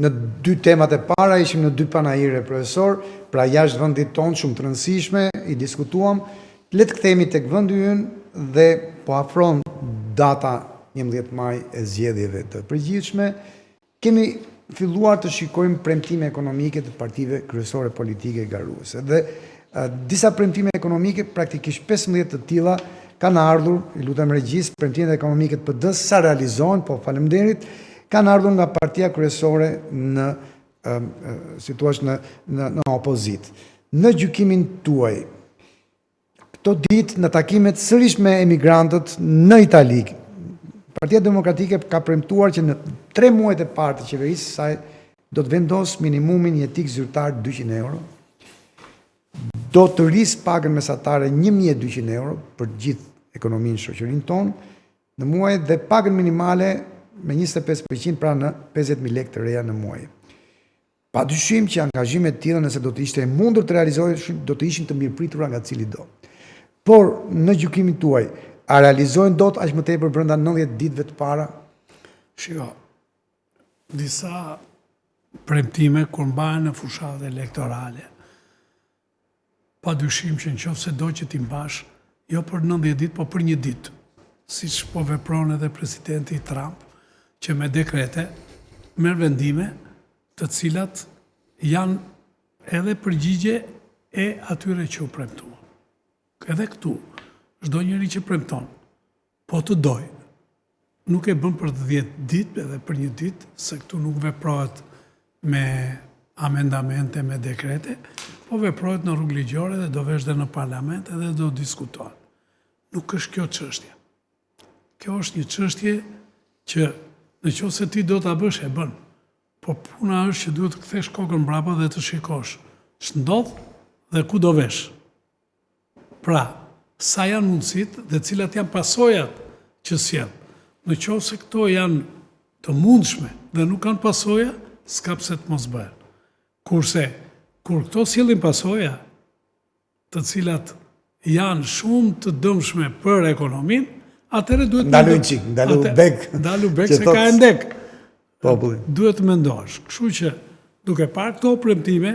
Në dy temat e para ishim në dy panaire profesor, pra jashtë vendit tonë shumë të rëndësishme, i diskutuam. Le të kthehemi tek vendi ynë dhe po afron data 11 maj e zgjedhjeve të përgjithshme. Kemi filluar të shikojmë premtime ekonomike të partive kryesore politike garuese. Dhe disa premtime ekonomike, praktikisht 15 të tilla, kanë ardhur, i lutem regjisë, premtimet ekonomike të PD-së sa realizohen, po faleminderit, kanë ardhur nga partia kryesore në si thua në në në opozitë. Në gjykimin tuaj, këto ditë në takimet sërish me emigrantët në Itali, Partia Demokratike ka premtuar që në tre muajt e parë të qeverisë së saj do të vendosë minimumin jetik zyrtar 200 euro, do të rrisë pagën mesatare 1200 euro për gjithë ekonominë shoqërinë tonë në muaj dhe pagën minimale me 25% pra në 50.000 lekë të reja në muaj. Pa dyshim që angazhime të tilla nëse do të ishte e mundur të realizoheshin, do të ishin të mirëpritura nga cilido. Por në gjykimin tuaj, a realizohen dot aq më tepër brenda 90 ditëve të para? Shiko, disa premtime kur mbahen në fushatë elektorale, pa dyshim që në qoftë se do që t'i mbash, jo për 90 ditë, po për një ditë, siç po vepron edhe presidenti Trump, që me dekrete merr vendime të cilat janë edhe përgjigje e atyre që u premtuan. Edhe këtu, çdo njeri që premton, po të doj, nuk e bën për 10 ditë edhe për një ditë, se këtu nuk veprohet me amendamente, me dekrete, po veprohet në rrugë ligjore dhe do vesh dhe në parlament edhe do diskutohet. Nuk është kjo çështja. Kjo është një çështje që në qoftë se ti do ta bësh e bën. Po puna është që duhet të kthesh kokën mbrapa dhe të shikosh ç'ndodh dhe ku do vesh. Pra, sa janë mundësitë dhe cilat janë pasojat që sjell. Në qoftë se këto janë të mundshme dhe nuk kanë pasoja, s'ka pse të mos bëhen. Kurse, kur këto sjellin pasoja, të cilat janë shumë të dëmshme për ekonominë, atëherë duhet Ndalu një çik, ndalu bek. Ndalu bek se ka endek. Populli. Duhet të mendosh. Kështu që duke parë këto premtime,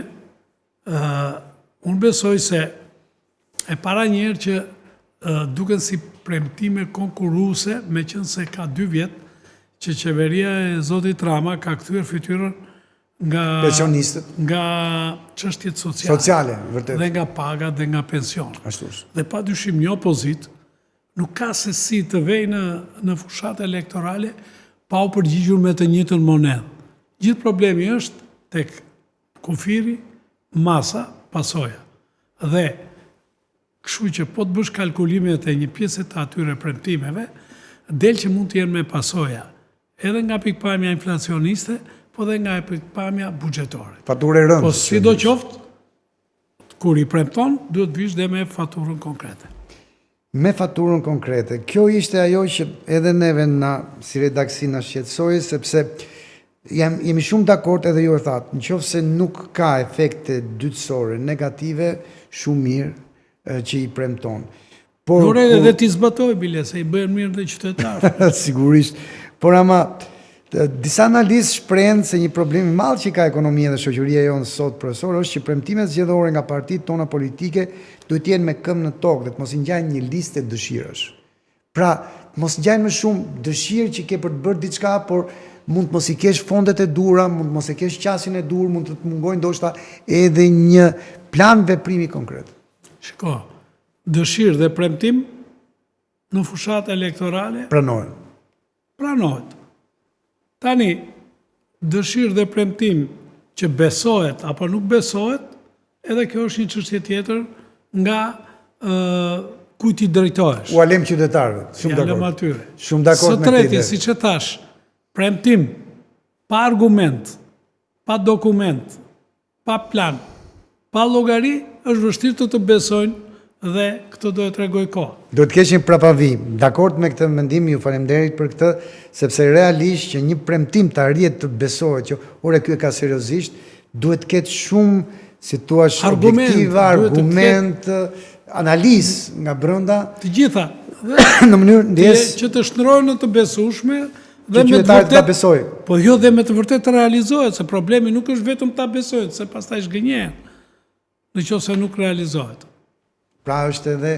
ë unë besoj se e para njëherë që duken si premtime konkurruese, meqenëse ka dy vjet që qeveria e zotit Rama ka kthyer fytyrën nga pensionistët, nga çështjet sociale. Sociale, vërtet. Dhe nga pagat dhe nga pensionet. Ashtu është. Dhe pa dyshim një opozitë nuk ka se si të vejë në në fushatë elektorale pa u përgjigjur me të njëjtën monedhë. Gjithë problemi është tek kufiri, masa, pasoja. Dhe kështu që po të bësh kalkulimet e një pjese të atyre premtimeve, del që mund të jenë me pasoja edhe nga pikëpamja inflacioniste, po dhe nga pikëpamja buxhetore. Faturë e rëndë. Po sido qoftë, kur i premton, duhet të vish dhe me faturën konkrete. Me faturën konkrete. Kjo ishte ajo që edhe neve na si redaksi na shqetësoi sepse jam jemi shumë dakord edhe ju e thatë, në qoftë se nuk ka efekte dytësore negative, shumë mirë që i premton. Por Por edhe dhe t'i zbatoj bile se i bëjnë mirë dhe qytetarët. Sigurisht. Por ama disa analistë shprehen se një problem i madh që ka ekonomia dhe shoqëria jonë sot, profesor, është që premtimet zgjedhore nga partitë tona politike duhet të jenë me këmbë në tokë dhe të mos i ngjajnë një liste dëshirash. Pra, të mos ngjajnë më shumë dëshirë që ke për të bërë diçka, por mund të mos i kesh fondet e duhura, mund të mos e kesh qasjen e duhur, mund të të mungojë ndoshta edhe një plan veprimi konkret. Shiko, dëshirë dhe premtim në fushatë elektorale pranohen. Pranohet. Tani, dëshirë dhe premtim që besohet apo nuk besohet, edhe kjo është një çështje tjetër nga ë kujt i drejtohesh. Ua lëm qytetarëve, shumë dakord. Lëm atyre. Shumë dakord me këtë. Së treti, siç e thash, premtim pa argument, pa dokument, Pa plan, pa llogari, është vështirë të të besojnë dhe këtë do e tregojë koha. Duhet të kesh një prapavijë. Dakord me këtë mendim, ju faleminderit për këtë, sepse realisht që një premtim të arrihet të besohet që ore ky e ka seriozisht, duhet të ketë shumë, si thua, objektiva, argument, analizë nga brenda. Të gjitha. Në mënyrë ndjesë që të shndërrohen në të besueshme. Dhe me të vërtetë ta besojë. Po jo dhe me të vërtetë të realizohet, se problemi nuk është vetëm ta besojnë, se pastaj zhgënjehen. Në qoftë se nuk realizohet. Pra është edhe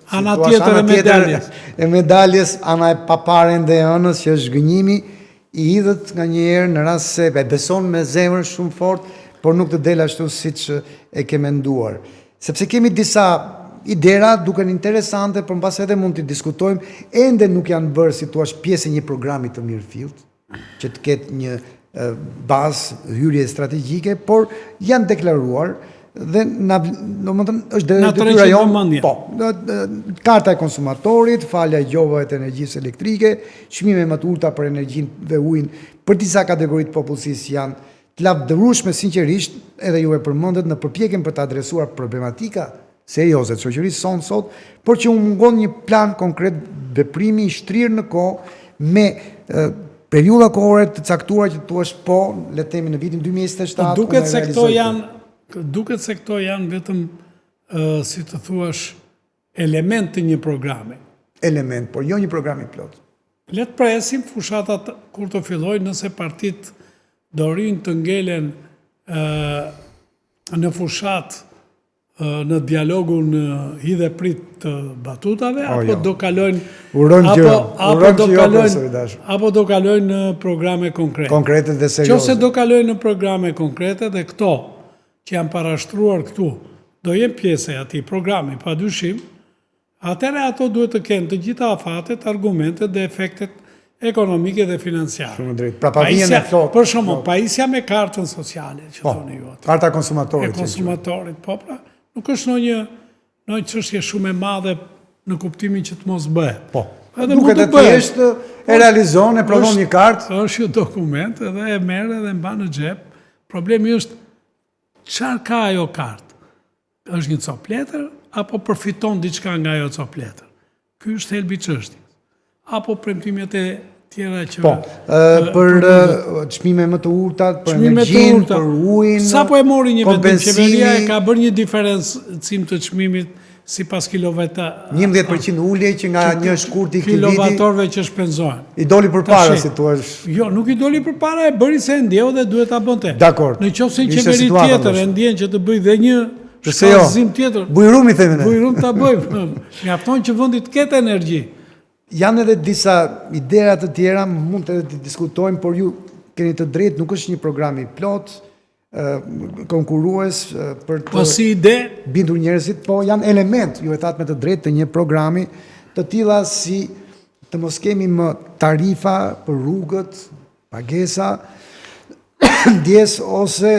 ana tjetër e medaljes. E medaljes, ana e paparë ende e hënës që është zhgënjimi i hidhët nganjëherë në rast se e beson me zemër shumë fort, por nuk të del ashtu siç e ke menduar. Sepse kemi disa idera duken interesante, por mbase edhe mund t'i diskutojmë, ende nuk janë bërë si thua pjesë e një programi të mirëfilltë, që të ketë një bazë hyrje strategjike, por janë deklaruar dhe na, domethënë, është dhe detyra jonë. Po, karta e konsumatorit, falja e gjobave të energjisë elektrike, çmime më të ulëta për energjinë dhe ujin për disa kategori të popullsisë janë të lavdërueshme sinqerisht, edhe ju e përmendët në përpjekjen për të adresuar problematika serioze të shoqërisë sonë sot, por që u mungon një plan konkret veprimi i shtrirë në kohë me periudha kohore të caktuara që të thuash po, le të themi në vitin 2027 po, duket se këto janë duket se këto janë vetëm si të thuash element të një programi. Element, por jo një program i plotë. Le të presim fushatat kur të fillojnë nëse partitë do rrinë të ngelen në fushatë në dialogun hidh e prit të batutave o, apo jo. do kalojnë urojmë apo, jo, apo do jo, kalojnë apo do kalojnë në programe konkrete. Konkrete dhe serioze. Qoftë se do kalojnë në programe konkrete dhe këto që janë parashtruar këtu do jenë pjesë e atij programi pa dyshim, Atëherë ato duhet të kenë të gjitha afatet, argumentet dhe efektet ekonomike dhe financiare. Shumë drejt. Prapavijën e plotë. Për shembull, pajisja me kartën sociale që po, thoni ju atë. Karta e konsumatorit. E konsumatorit, po pra, nuk është ndonjë ndonjë çështje shumë e madhe në kuptimin që të mos bëhet. Po. Edhe mund të bëhet. E realizon, e prodhon një kartë. Është një dokument edhe e merr edhe e mban në xhep. Problemi është çfarë ka ajo kartë? Është një copë letër apo përfiton diçka nga ajo copë letër? Ky është thelbi i çështjes. Apo premtimet e tjera që Po, për çmime më të ulëta, për energjinë, për ujin. Sapo e mori një vendim qeveria e ka bërë një diferencim të çmimit sipas kilovata 11% ulje që nga një shkurti i këtij viti. Kilovatorëve që shpenzohen. I doli përpara, si thua. Jo, nuk i doli përpara, e bëri se e ndjeu dhe duhet ta bënte. Dakord. Në qoftë se një qeveri tjetër e ndjen që të bëjë dhe një jo? shkallëzim tjetër. Bujrum i themi ne. Bujrum ta bëjmë. Mjafton që vendi të ketë energji. Janë edhe disa idera të tjera, mund edhe të diskutojmë, por ju keni të drejtë, nuk është një program i plotë, konkurrues për të po si ide bindur njerëzit, po janë element, ju e thatë me të drejtë të një programi të tilla si të mos kemi më tarifa për rrugët, pagesa, ndjesë ose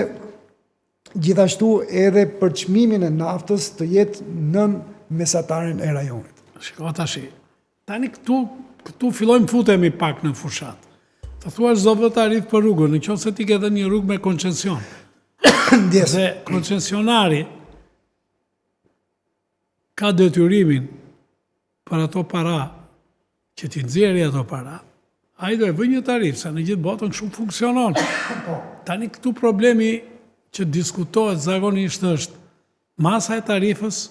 gjithashtu edhe për çmimin e naftës të jetë nën mesataren e rajonit. Shiko tashi. Tani këtu këtu fillojmë futemi pak në fushatë. Të thuash s'do vë tarifë për rrugën, në qoftë se ti ke dhënë një rrugë me koncesion. Ndjesë. Dhe koncesionari ka detyrimin për ato para që t'i nxjerrë ato para, ai do e vë një tarifë, se në gjithë botën kështu funksionon. Po. Tani këtu problemi që diskutohet zakonisht është Masa e tarifës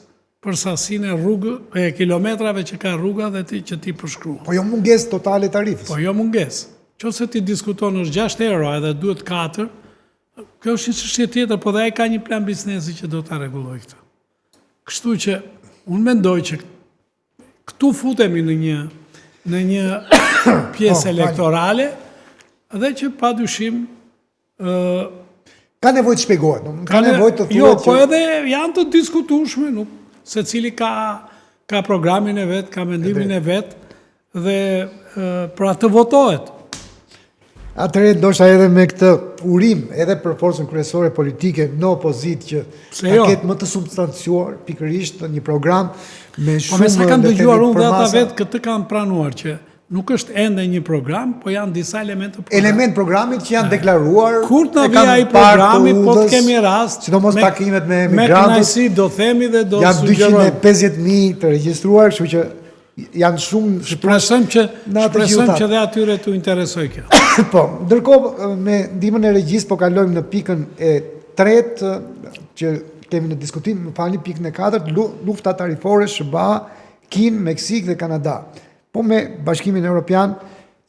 për sasinë e rrugë, e kilometrave që ka rruga dhe ti që ti përshkruan. Po jo mungesë totale e tarifës. Po jo mungesë. Qoftë se ti diskuton është 6 euro edhe duhet 4, kjo është një çështje tjetër, po dhe ai ka një plan biznesi që do ta rregullojë këtë. Kështu që unë mendoj që këtu futemi në një në një pjesë po, elektorale dhe që pa dyshim Ka nevojë të shpjegohet, ka nevojë të thuhet. Jo, po edhe janë të diskutueshme, nuk secili ka ka programin e vet, ka mendimin e vet dhe për atë votohet. Atëherë ndoshta edhe me këtë urim edhe për forcën kryesore politike në opozitë që ta jo? ketë më të substanciuar pikërisht një program me po shumë Po me sa kam dëgjuar unë dhe ata vetë këtë kanë pranuar që Nuk është ende një program, po janë disa elemente të programit. Element programit që janë deklaruar. Kur të na vijë ai programi, po të kemi rast. Sidomos takimet me emigrantët. Me kënaqësi do themi dhe do sugjerojmë. Janë 250.000 të regjistruar, kështu që janë shumë shpresojmë që shpresojmë që dhe atyre t'u interesojë kjo. Po, ndërkohë me ndihmën e regjisë po kalojmë në pikën e tretë që kemi në diskutim, më falni pikën e katërt, lufta tarifore SHBA, Kinë, Meksikë dhe Kanada. Po me Bashkimin Europian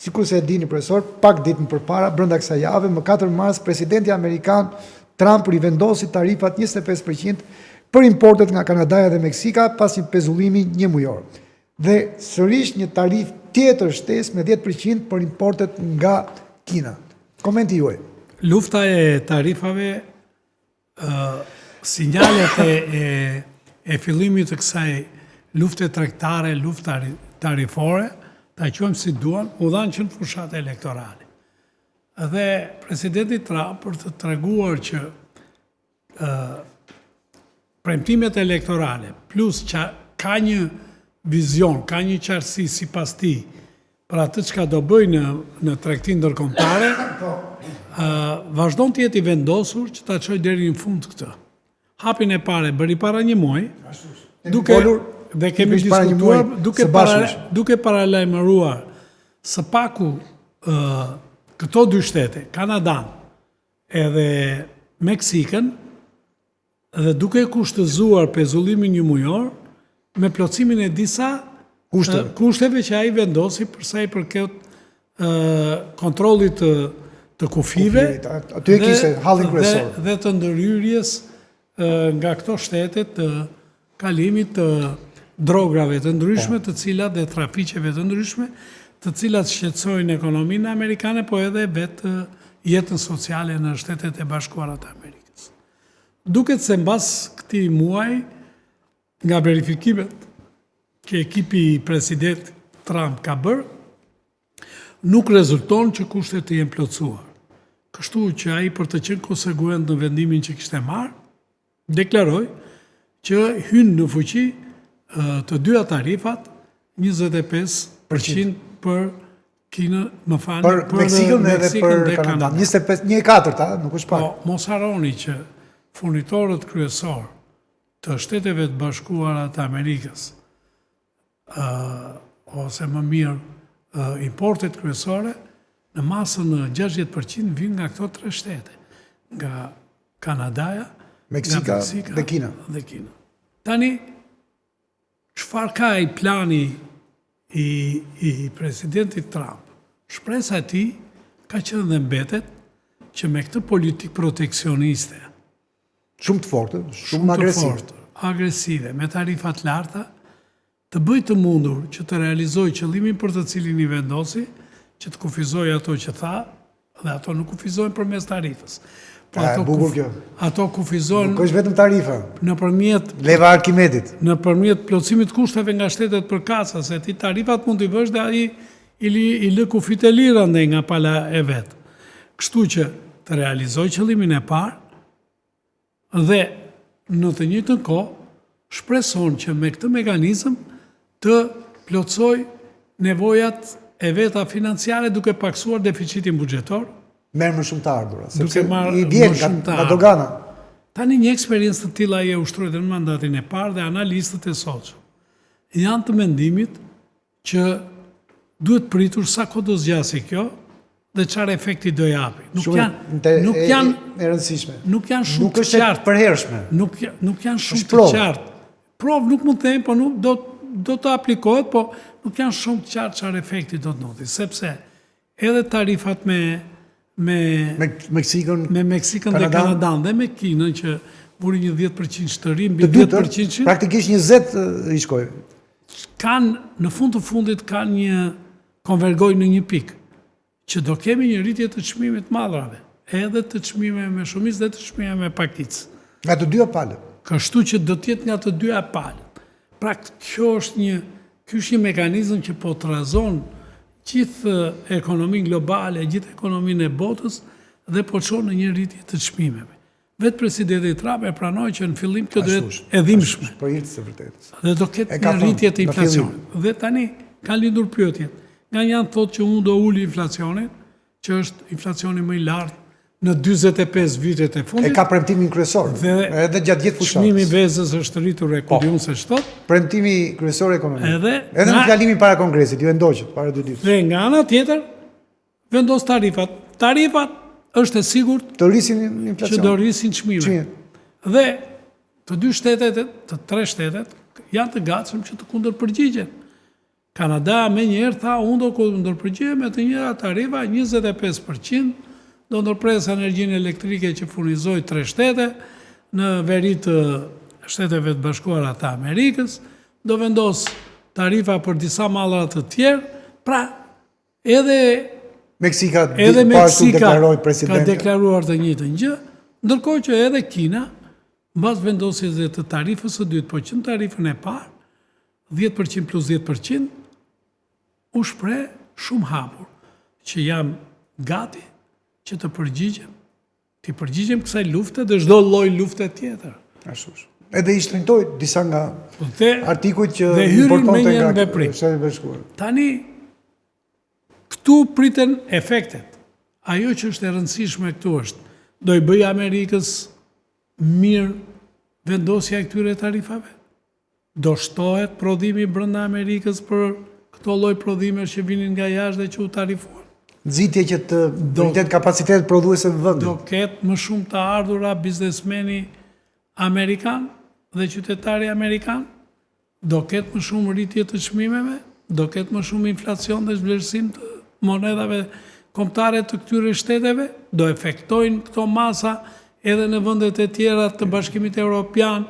Sikurse e dini profesor, pak ditë më përpara, brenda kësaj jave, më 4 mars, presidenti amerikan Trump rivendosi tarifat 25% për importet nga Kanadaja dhe Meksika pas një pezullimi një mujor. Dhe sërish një tarifë tjetër shtesë me 10% për importet nga Kina. Komenti juaj. Lufta e tarifave sinjalet e, e, e fillimit të kësaj lufte tregtare, lufte tarifore, ta quajmë si duan, u dhanë që në fushatë elektorale. Dhe presidenti Trump për të treguar që ë premtimet elektorale plus që ka një vizion, ka një qartësi sipas tij për atë çka do bëjë në në tregtinë ndërkombëtare, po. ë vazhdon të jetë i vendosur që ta çojë deri në fund këtë. Hapin e parë e bëri para një muaji, duke folur, dhe kemi diskutuar duke para duke paralajmëruar së paku ë këto dy shtete, Kanadan edhe Meksikën, dhe duke e kushtëzuar pezullimin njëmujor me plotësimin e disa kushteve, kushteve që ai vendosi për sa i përket kontrollit të të kufijve, aty e kishte hallin kryesor dhe, dhe të ndërhyrjes nga këto shtete të kalimit të drograve të ndryshme, po. të cilat dhe trafiqeve të ndryshme, të cilat shqetësojnë ekonominë amerikane, po edhe vetë jetën sociale në Shtetet e Bashkuara të Amerikës. Duket se mbas këtij muaji, nga verifikimet që ekipi i presidentit Trump ka bërë, nuk rezulton që kushtet të jenë plotësuar. Kështu që ai për të qenë konsekuent në vendimin që kishte marrë, deklaroi që hynë në fuqi të dyja tarifat 25% për Kinën, më falni, për, për Meksikën edhe për Kanadanë. 25, një e katërta, nuk është pak. Po, mos harroni që furnitorët kryesorë të Shteteve të Bashkuara të Amerikës, ë ose më mirë importet kryesore në masën 60% vijnë nga këto tre shtete, nga Kanadaja, Meksika, nga Meksika dhe Kina. Dhe Kina. Tani Çfarë ka ai plani i i presidentit Trump? Shpresa e tij ka qenë dhe mbetet që me këtë politikë proteksioniste, shumë të fortë, shumë agresive, fortë, agresive, me tarifa të larta, të bëjë të mundur që të realizojë qëllimin për të cilin i vendosi, që të kufizojë ato që tha, Dhe ato nuk kufizohen përmes tarifës. Po ato, bukur kjo. Ato kufizohen... Nuk është vetëm tarifa. Nëpërmjet... Leva e Arkimedit. Nëpërmjet plotësimit të kushteve nga shtetet përkatëse, se ti tarifat mund t'i vësh dhe ai i, li, i lë kufijtë e lirë andej nga pala e vet. Kështu që të realizojë qëllimin e parë, Dhe në të njëjtën kohë shpreson që me këtë mekanizëm të plotësojë nevojat e veta financiare duke pakësuar deficitin buxhetor. Merr më shumë të ardhura, sepse i vjen nga, nga dogana. Tani një eksperiencë të tillë ai e ushtroi dhe në mandatin e parë dhe analistët e sotshëm janë të mendimit që duhet pritur sa kohë do zgjasë kjo dhe çfarë efekti do japi. Nuk janë nuk janë e rëndësishme. Nuk janë shumë nuk të qartë. Përhershme. Nuk nuk janë shumë të qartë. Provë nuk mund të them, po nuk do do të aplikohet, po nuk janë shumë të qartë çfarë efekti do të ndodhi, sepse Edhe tarifat me me me Meksikën, me Meksikën dhe Kanadan dhe me Kinën që vuri një 10% të ri mbi 10%. Praktikisht 20 i shkoi. Kanë në fund të fundit kanë një konvergojnë në një pikë që do kemi një rritje të çmimit të mallrave, edhe të çmimeve me shumicë dhe të çmimeve me pakicë. Nga të dyja palët. Kështu që do të jetë nga të dyja palët. Pra kjo është një ky është një mekanizëm që po trazon gjithë ekonominë globale, gjithë ekonominë e botës dhe po çon në një rritje të çmimeve. Vetë presidenti Trump e pranoi që në fillim kjo do jetë e dhimbshme. Për hir të së vërtetës. Dhe do ketë një rritje të inflacionit. Dhe tani kanë lindur pyetjet. Nga një anë thotë që unë do uli inflacionin, që është inflacioni më i lartë në 45 vitet e fundit. E ka premtimin kryesor, dhe edhe gjatë gjithë fushatës. Çmimi i vezës është rritur e ku po. di unë se ç'thot. Premtimi kryesor ekonomik. Edhe, edhe në fjalimin para kongresit, ju e ndoqët para dy ditësh. Dhe nga ana tjetër vendos tarifat. Tarifat është e sigurt të rrisin inflacionin. Që do rrisin çmimet. Dhe të dy shtetet, të tre shtetet janë të gatshëm që të kundërpërgjigjen. Kanadaja menjëherë tha unë do kundërpërgjigjem me të njëjta tarifa 25 për qind, do ndërpres energjinë elektrike që furnizoj tre shtete në veri të Shteteve të Bashkuara të Amerikës, do vendos tarifa për disa mallra të tjerë, pra edhe Meksika edhe po ashtu Meksika deklaroi ka presidenti. deklaruar të njëjtën gjë, ndërkohë që edhe Kina, mbas vendosjes dhe të tarifës së dytë, po që në tarifën e parë, 10% plus 10%, u shpreh shumë hapur që jam gati që të përgjigjem, t'i përgjigjem kësaj lufte dhe çdo lloj lufte tjetër. Ashtu është. Edhe i shtrenjtoi disa nga Dhe artikujt që dhe hyri importonte menjëherë nga në veprim. Shtetet e Bashkuara. Tani këtu priten efektet. Ajo që është e rëndësishme këtu është, do i bëj Amerikës mirë vendosja e këtyre tarifave? Do shtohet prodhimi brenda Amerikës për këto lloj prodhimesh që vinin nga jashtë dhe që u tarifuan? Nxitje që të rritet kapacitetet prodhuese në vend. Do ketë më shumë të ardhura biznesmeni amerikan dhe qytetari amerikan? Do ketë më shumë rritje të çmimeve? Do ketë më shumë inflacion dhe zhvlerësim të monedhave kombëtare të këtyre shteteve? Do efektojnë këto masa edhe në vendet e tjera të Bashkimit Evropian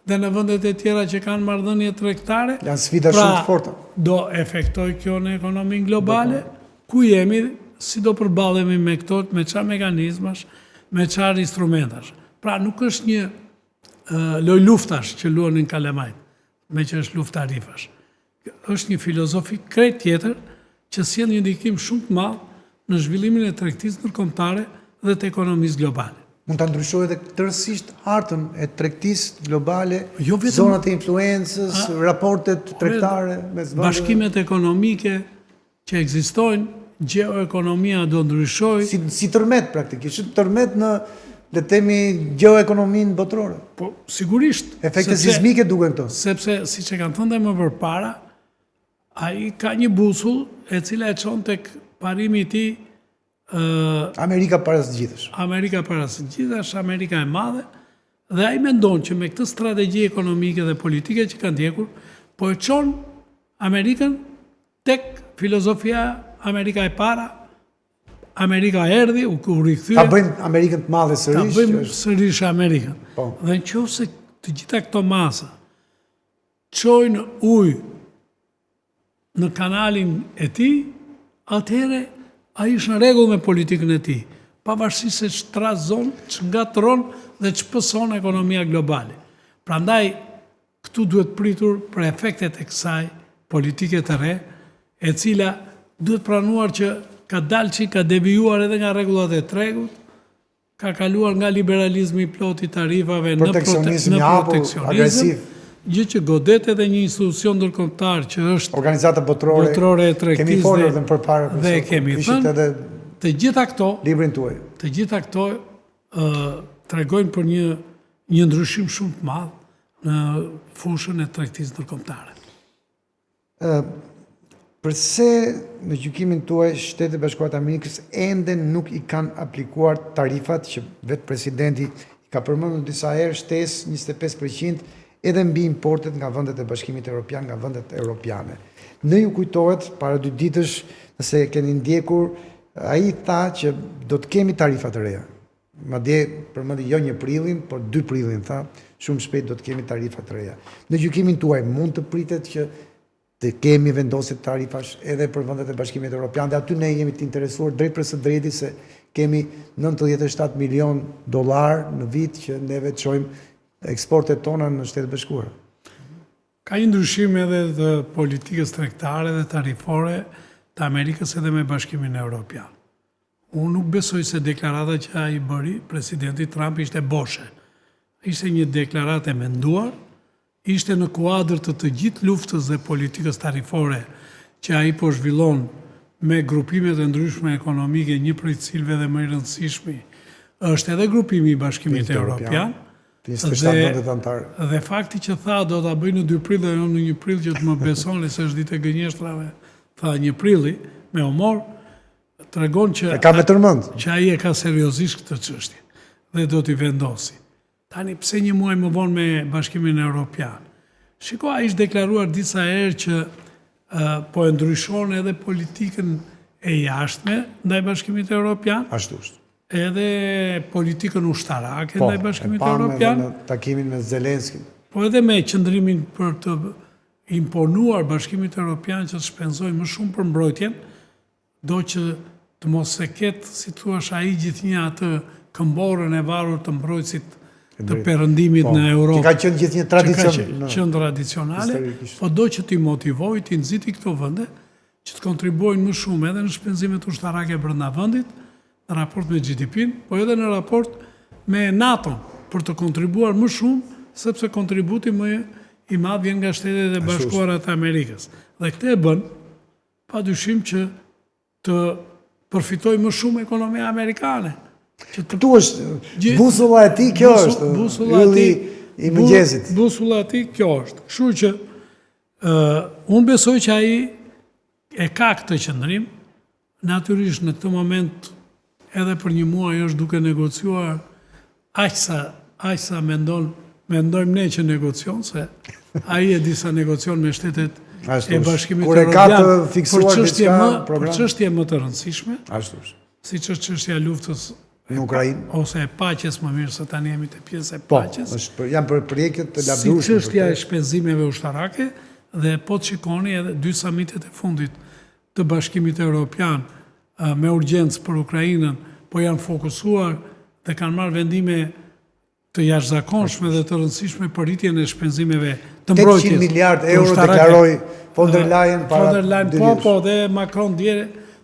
dhe në vendet e tjera që kanë marrëdhënie tregtare? Janë sfida Pra, shumë të forta. Do efektoj kjo në ekonominë globale? Ku jemi, si do përballemi me këto, me çfarë mekanizmash, me çfarë instrumentash? Pra nuk është një lojë luftash që luanin kalamajt, me që është luftë tarifash. Është një filozofi krejt tjetër që sjell një ndikim shumë të madh në zhvillimin e tregtisë ndërkombëtare dhe të ekonomisë globale. Mund ta ndryshojë edhe tërësisht hartën e tregtisë globale, Jo vetëm- zonat e influencës, raportet tregtare mes vendeve. Bashkimet ekonomike që ekzistojnë, gjeoekonomia do ndryshojë. Si, si tërmet praktikisht, tërmet në le të themi gjeoekonominë botërore. Po sigurisht, Efekte sepse- sizmike duken këto. Sepse, siç e kam thënë dhe më përpara, ai ka një busull e cila e çon tek parimi i tij Amerika para së gjithësh. Amerika para së gjithash, Amerika e madhe, dhe ai mendon që me këtë strategji ekonomike dhe politike që ka ndjekur, po e çon Amerikën tek filozofia Amerika e para, Amerika erdhi, u u rikthye. Ta bëjmë Amerikën të madhe Ta sërish. bëjmë që është- sërish Amerikën. Po. Dhe në qoftë se të gjitha këto masa çojnë ujë në kanalin e tij, atëherë ai është në rregull me politikën e tij, pavarësisht se ç'trazon, ç'ngatron dhe ç'pëson ekonomia globale. Prandaj këtu duhet pritur për efektet e kësaj politike të re, e cila duhet pranuar që ka dalë që ka devijuar edhe nga rregullat e tregut, ka kaluar nga liberalizmi i plot i tarifave në prote- Proteksionizmi në i hapur, proteksionizëm, agresiv. gjë që godet edhe një institucion ndërkombëtar që është Organizata botërore. botërore e tregtisë Kemi folur dhe- edhe më përpara. dhe profesor, kemi kishit thënë edhe të gjitha këto librin tuaj. të gjitha këto ë tregojnë për një një ndryshim shumë të madh në fushën e tregtisë ndërkombëtare. Përse në gjykimin tuaj Shtetet e Bashkuara të Amerikës ende nuk i kanë aplikuar tarifat që vetë presidenti i ka përmendur disa herë shtesë 25% edhe mbi importet nga vendet e Bashkimit Evropian, nga vendet europiane. Në ju kujtohet para dy ditësh, nëse e keni ndjekur, ai tha që do të kemi tarifa të reja. Madje përmendi jo 1 prillin, por 2 prillin tha, shumë shpejt do të kemi tarifa të reja. Në gjykimin tuaj mund të pritet që të kemi vendosje tarifash edhe për vendet e Bashkimit Evropian dhe aty ne jemi të interesuar drejt për së drejti se kemi 97 milion dollar në vit që neve çojmë eksportet tona në Shtetet e Bashkuara. Ka një ndryshim edhe të politikës tregtare dhe tarifore të Amerikës edhe me Bashkimin Evropian. Unë nuk besoj se deklarata që ai bëri, presidenti Trump ishte boshe. Ishte një deklaratë e menduar, ishte në kuadër të të gjithë luftës dhe politikës tarifore që ai po zhvillon me grupimet e ndryshme ekonomike, një prej të cilëve dhe më i rëndësishmi është edhe grupimi i Bashkimit Evropian, Evropian. Të 27 vendet anëtare. Dhe fakti që tha do ta bëj në 2 prill dhe jo në 1 prill që të më besoni se është ditë e gënjeshtrave, tha 1 prilli me humor, tregon që E ka me tërmend. që ai e ka seriozisht këtë çështje dhe do t'i vendosi. Tani pse një muaj më vonë me Bashkimin Evropian? Shiko, ai është deklaruar disa herë që Po e ndryshon edhe politikën e jashtme ndaj Bashkimit Europian. Ashtu është. Edhe politikën ushtarake po, ndaj Bashkimit Europian. Po, e pamë në takimin me Zelenskin. Po edhe me qëndrimin për të imponuar Bashkimit Europian që të shpenzojë më shumë për mbrojtjen, Do që të mos e ketë, si të thuash, ai gjithnjë atë këmborën e varur të mbrojtësit të perëndimit po, në Europë. Që ka qenë gjithnjë tradicion. Që ka qenë tradicionale, po do që t'i motivojë, t'i nxiti këto vende që të kontribuojnë më shumë edhe në shpenzimet ushtarake brenda vendit, në raport me GDP-n, po edhe në raport me NATO-n, për të kontribuar më shumë, sepse kontributi më i madh vjen nga Shtetet e Bashkuara të Amerikës. Dhe këtë e bën Pa dyshim që të përfitojë më shumë ekonomia amerikane. Që të... Këtu është busulla e tij kjo është. Busulla e tij i mëngjesit. Busulla e tij kjo është. Kështu që ë uh, unë besoj që ai e ka këtë qëndrim, natyrisht në këtë moment edhe për një muaj është duke negociuar aq sa aq sa mendon mendojmë ne që negocion se ai e di sa negocion me shtetet e Bashkimit Evropian për çështje më për çështje më të rëndësishme. Ashtu është. Siç është çështja e luftës në Ukrainë ose e paqes më mirë se tani jemi te pjesa e po, paqes. Po, është për, janë për projekte të lavdërueshme. Si çështja e shpenzimeve ushtarake dhe po të shikoni edhe dy samitet e fundit të Bashkimit Europian me urgjencë për Ukrainën, po janë fokusuar dhe kanë marrë vendime të jashtëzakonshme dhe të rëndësishme për rritjen e shpenzimeve të mbrojtjes. 800 miliard euro deklaroi von der Leyen para von der Leyen, po, po, dhe Macron dje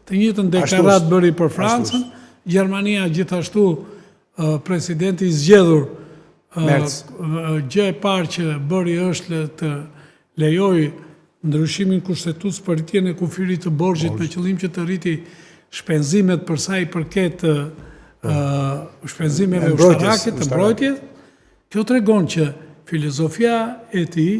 të njëjtën deklaratë bëri për Francën, Gjermania gjithashtu presidenti i zgjedhur Merz. Gjë e parë që bëri është të lejojë ndryshimin kushtetues për rritjen e kufirit të borxhit me qëllim që të rriti shpenzimet për sa i përket po. shpenzimeve ushtarake të mbrojtjes. Kjo tregon që filozofia e tij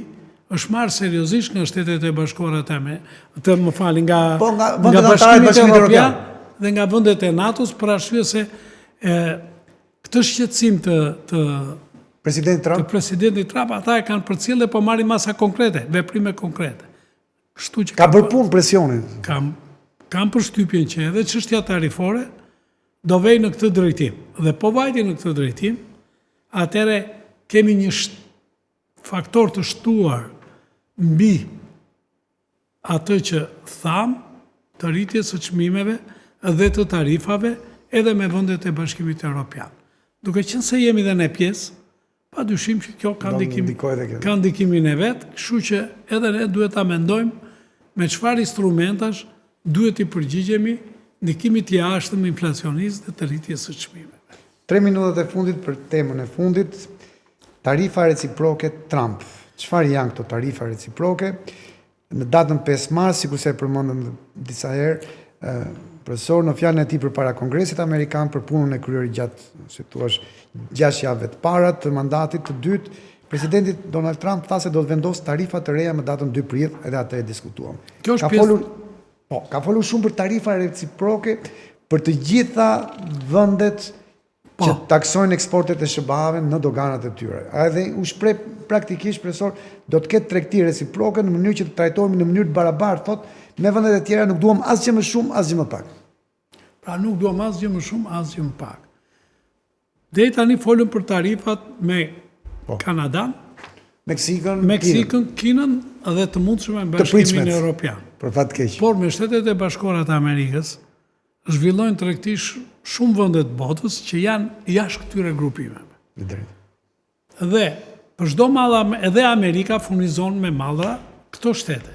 është marrë seriozisht nga Shtetet e Bashkuara të Amerikës, të më falni nga po, nga, nga Bashkimi Evropian dhe nga vendet e NATO-s për arsye se e, Këtë shqetësim të të Presidentit Trump, të presidentit Trump, ata e kanë përcjellë dhe po marrin masa konkrete, veprime konkrete. Kështu që ka bërë punë presioni. Kam kam përshtypjen që edhe çështja tarifore do vejë në këtë drejtim. Dhe po vajti në këtë drejtim, atëherë kemi një faktor të shtuar mbi atë që thamë të rritjes së çmimeve dhe të tarifave edhe me vendet e Bashkimit Europian. Duke qenë se jemi dhe ne pjesë, pa dyshim që kjo ka ndikim, ka ndikimin e vet, kështu që edhe ne duhet ta mendojmë me çfarë instrumentash duhet t'i përgjigjemi ndikimit të jashtëm inflacionist dhe të rritjes së çmimeve. Tre minutat e fundit për temën e fundit, tarifa reciproke Trump. Çfarë janë këto tarifa reciproke? Në datën 5 mars, sikurse e përmendëm disa herë, profesor në fjalën e tij përpara Kongresit Amerikan për punën e kryer gjatë, si thua, 6 javëve të para të mandatit të dytë, presidenti Donald Trump tha se do të vendosë tarifa të reja më datën 2 prill, edhe atë e diskutuam. Kjo është pjesë folur, po, ka folur shumë për tarifa reciproke për të gjitha vendet po. që taksojnë eksportet e SHBA-ve në doganat e tyre. Edhe u shpreh praktikisht profesor, do të ketë tregti reciproke në mënyrë që të trajtohemi në mënyrë të barabartë, thotë, me vendet e tjera nuk duam asgjë më shumë, asgjë më pak. Pra nuk duam asgjë më shumë, asgjë më pak. Deri tani folëm për tarifat me po. Kanadan, Meksikën, Meksikën, Kinën dhe të mundshme me Bashkimin Evropian. Për fat keq. Por me Shtetet e Bashkuara të Amerikës, zhvillojnë tregti shumë vende të botës që janë jashtë këtyre grupimeve. Drejt. Dhe për çdo mall edhe Amerika furnizon me mallra këto shtete.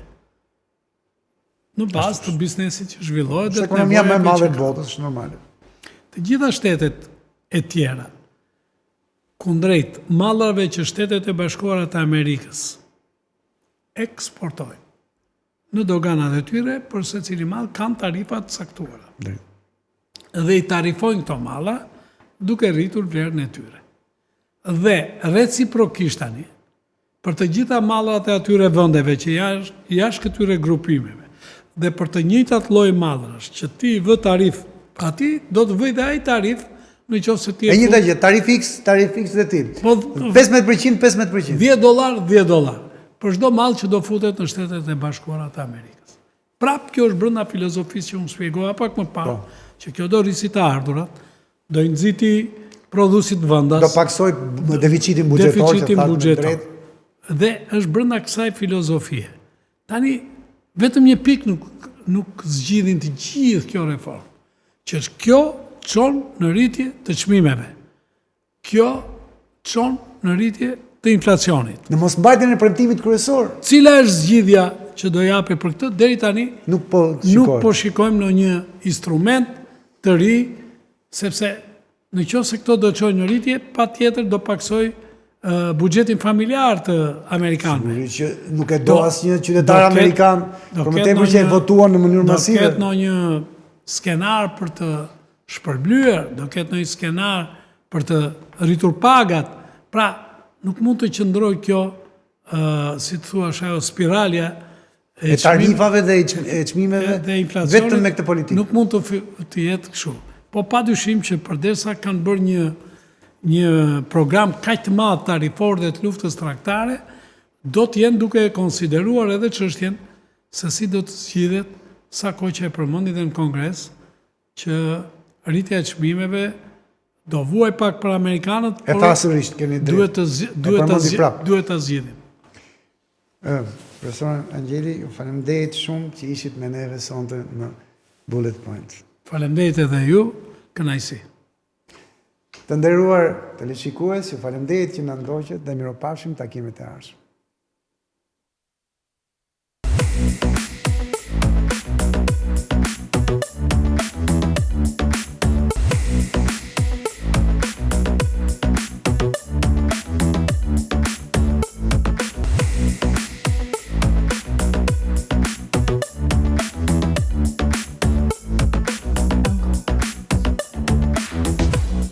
Në bazë të biznesit që zhvillohet dhe ekonomia më e madhe e botës, është normale. Të gjitha shtetet e tjera kundrejt mallrave që Shtetet e Bashkuara të Amerikës eksportojnë në doganat e tyre për secilin mall kanë tarifa të caktuara. Dhe i tarifojnë këto mallra duke rritur vlerën e tyre. Dhe reciprokisht tani, për të gjitha mallrat e atyre vendeve që jashtë jashtë këtyre grupimeve dhe për të njëjtat lloj mallrash që ti i vë tarif atij, do të vëjë dhe ai tarif në qoftë se ti e njëjta gjë, tarif X, tarif X dhe ti. Po 15%, 15%. 10 dollar, 10 dollar. Për çdo mall që do futet në Shtetet e Bashkuara të Amerikës. Prapë kjo është brenda filozofisë që unë shpjegova pak më parë, po. që kjo do rrisi të ardhurat, do i nxiti prodhuesit vendas. Do paksojë deficitin buxhetor, deficitin buxhetor. Dhe është brenda kësaj filozofie. Tani vetëm një pikë nuk nuk zgjidhin të gjithë kjo reformë, që është kjo çon në rritje të çmimeve. Kjo çon në rritje të inflacionit. Në mosmbajtjen e premtimit kryesor. Cila është zgjidhja që do jape për këtë? Deri tani nuk po shikojmë. Nuk po shikojmë ndonjë instrument të ri, sepse në qoftë se këto do çojnë në rritje, patjetër do paksojë buxhetin familjar të amerikanëve. Sigurisht që nuk e do asnjë qytetar amerikan, për më tepër që e votuan në mënyrë masive. Do ketë ndonjë skenar për të shpërblyer, do ketë ndonjë skenar për të rritur pagat. Pra, nuk mund të qëndrojë kjo, si të thuash ajo spiralja e tarifave dhe e çmimeve dhe inflacionit, vetëm me këtë politikë. Nuk mund të të jetë kështu. Po pa dyshim që përderisa kanë bërë një një program kaq të madh tarifor dhe të luftës tregtare, do të jenë duke e konsideruar edhe çështjen se si do të zgjidhet sa kohë që e përmendi dhe në Kongres, që rritja e çmimeve do vuaj pak për amerikanët, por e tha sërish, keni drejt. Duhet të duhet të duhet ta zgjidhim. Ë, profesor Angjeli, ju faleminderit shumë që ishit me neve sonte në Bullet Point. Faleminderit edhe ju, kënaqësi. Të nderuar teleshikues, ju faleminderit që na ndoqët dhe mirupafshim takimet e ardhshme.